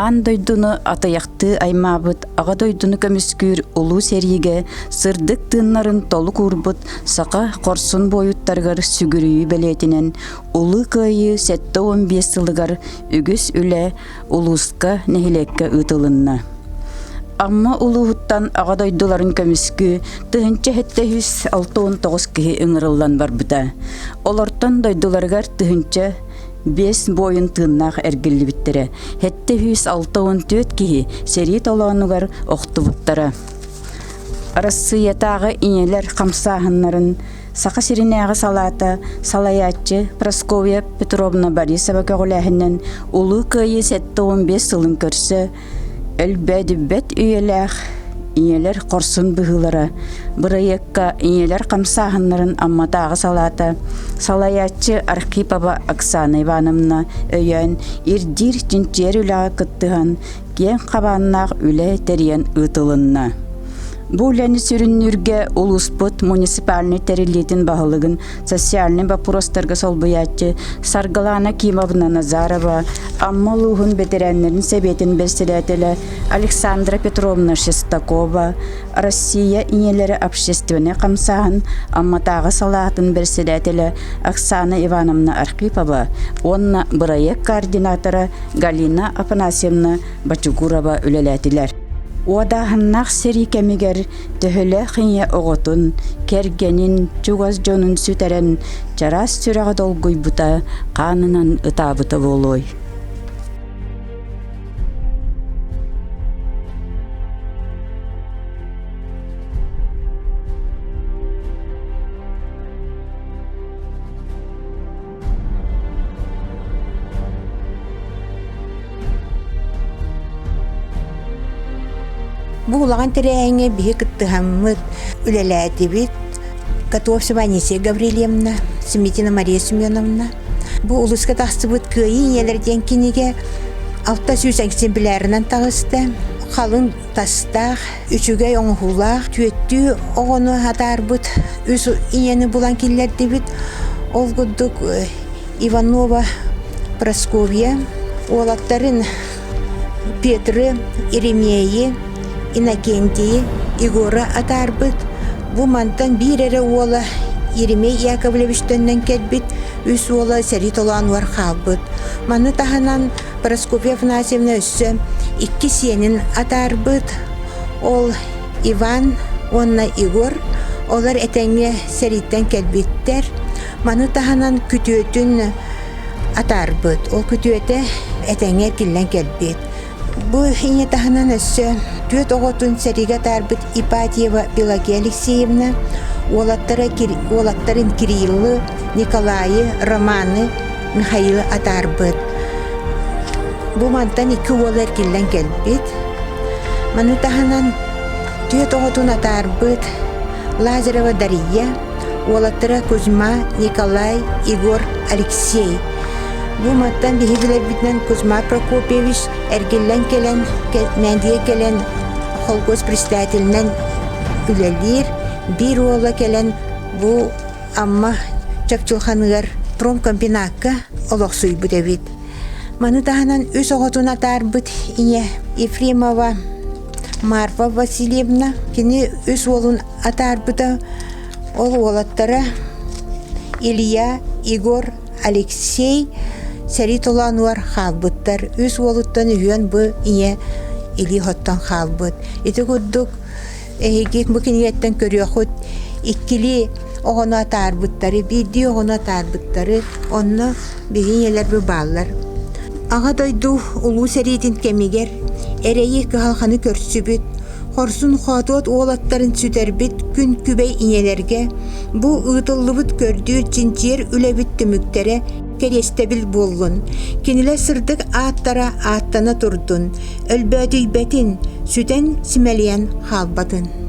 Аан дойдуну атыйахтыы аймаабыт Аҕа дойдуну көмүскүүр улуу сэриигэ сырдык тыыннарын толук уурбут саха хорсун буойуттарыгар сүгүрүйүү бэлиэтинэн Улуу Кыайыы 75 сылыгар үгүс үлэ улууска, нэһилиэккэ ыытылынна. Амма улууһуттан Аҕа дойдуларын көмүскүү 1769 киһи ыҥырыллан барбыта. Олортон дойдуларыгар 1005 буойун тыыннаах эргиллибиттэрэ. 764 киһи сэрии толоонугар охтубуттара. Арассыыйатааҕы ийэлэр хамсааһыннарын Саха сиринээҕи салаата салайааччы Прасковья Петровна Борисова көҕүлээһинэн Улуу Кыайыы 75 сылын көрсө Өлбөөдүйбэт үйэлээх ийэлэр хорсун быһыылара бырайыакка ийэлэр хамсааһыннарын Амматааҕы салаата салайааччы Архипова Оксана Ивановна өйөөн ирдиир чинчийэр үлэҕэ кыттыһан киэҥ хабааннаах үлэ тэрийэн ыытылынна. Бу үлэни сүрүннүүргэ улууспут муниципальнай тэриллиитин баһылыгын социальнай боппуруостарга солбуйааччы Саргылана Кимовна Назарова, Амма улууһун бэтэрээннэрин сэбиэтин бэрэссэдээтэлэ Александра Петровна Шестакова, Россия ийэлэрэ общественнай хамсааһын Амматааҕы салаатын бэрэссэдээтэлэ Оксана Ивановна Архипова уонна бырайыак координатора Галина Афанасьевна Бочугурова үлэлээтилэр. Уодааһыннаах сэрии кэмигэр төһөлөөх ийэ оҕотун, кэргэнин, чугас дьонун сүтэрэн чараас сүрэҕэ долгуйбута, хаанынан ытаабыта буолуой. Бу улахан тэрээһиҥҥэ биһи кыттыһаммыт үлэлээтибит. Готовцева Анисия Гаврильевна, Семитина Мария Семеновна. Бу улууска тахсыбыт «Кыайыы ийэлэр» диэн кинигэ 600 экземплярынан таҕыста. Халыҥ тастаах, үчүгэй оҥоһуулаах, түөттүү оҕону атаарбыт үс ийэни булан киллэрдибит. Ол курдук Иванова Прасковья уолаттарын Петры, Еремейи, Иннокентийи, Егора атаарбыт. Бу мантан биир эрэ уола Еремей Яковлевич төннөн кэлбит, үс уола сэрии толоонугар хаалбыт. Маны таһынан Прасковья Афанасьевна өссө икки сиэнин атаарбыт. Ол Иван уонна Егор олор этэҥҥэ сэрииттэн кэлбиттэр. Маны таһынан күтүөтүн атаарбыт. Ол күтүөтэ этэҥҥэ эргиллэн кэлбит. Бу ийэ таһынан өссө түөрт оҕотун сэриигэ атаарбыт Ипатьева Пелагея Алексеевна, уолаттара, уолаттарын Кириллы, Николайы, Романы, Михаилы атаарбыт. Бу мантан икки уол эргиллэн кэлбит. Маны таһынан түөрт оҕотун атаарбыт Лазарева Дария, уолаттара Кузьма, Николай, Егор, Алексей. Бу мантан биһиги билэрбитинэн Кузьма Прокопьевич эргиллэн кэлэн, Мээндигэ кэлэн холкуос председателинэн үлэлиир. Биир уола кэлэн бу Амма Чапчылханыгар промкомбинакка олохсуйбут эбит. Маны таһынан үс оҕотун атаарбыт ийэ Ефремова Марфа Васильевна кини үс уолун атаарбыта. Ол уолаттара Илья, Егор, Алексей сэрии толоонугар хаалбыттар. Үс уолуттан үһүөн бу ийэ илии хоттон хаалбыт. Ити курдук Эһиги бу кинигэттэн көрүөххүт иккилии оҕону атаарбыттары, биирдии оҕону атаарбыттары, онно биһи ийэлэрбит бааллар. Аҕа дойду Улуу сэриитин кэмигэр эрэйи кыһалҕаны көрсүбүт, хорсун хоотуот уолаттарын сүтэрбит күн күбэй ийэлэргэ бу ыытыллыбыт көрдүүр чинчийэр үлэбит түмүктэрэ кэриэстэбил буоллун, кинилэр сырдык ааттара ааттана турдун, өлбөөдүйбэтин, сүтэн симэлийэн хаалбатын.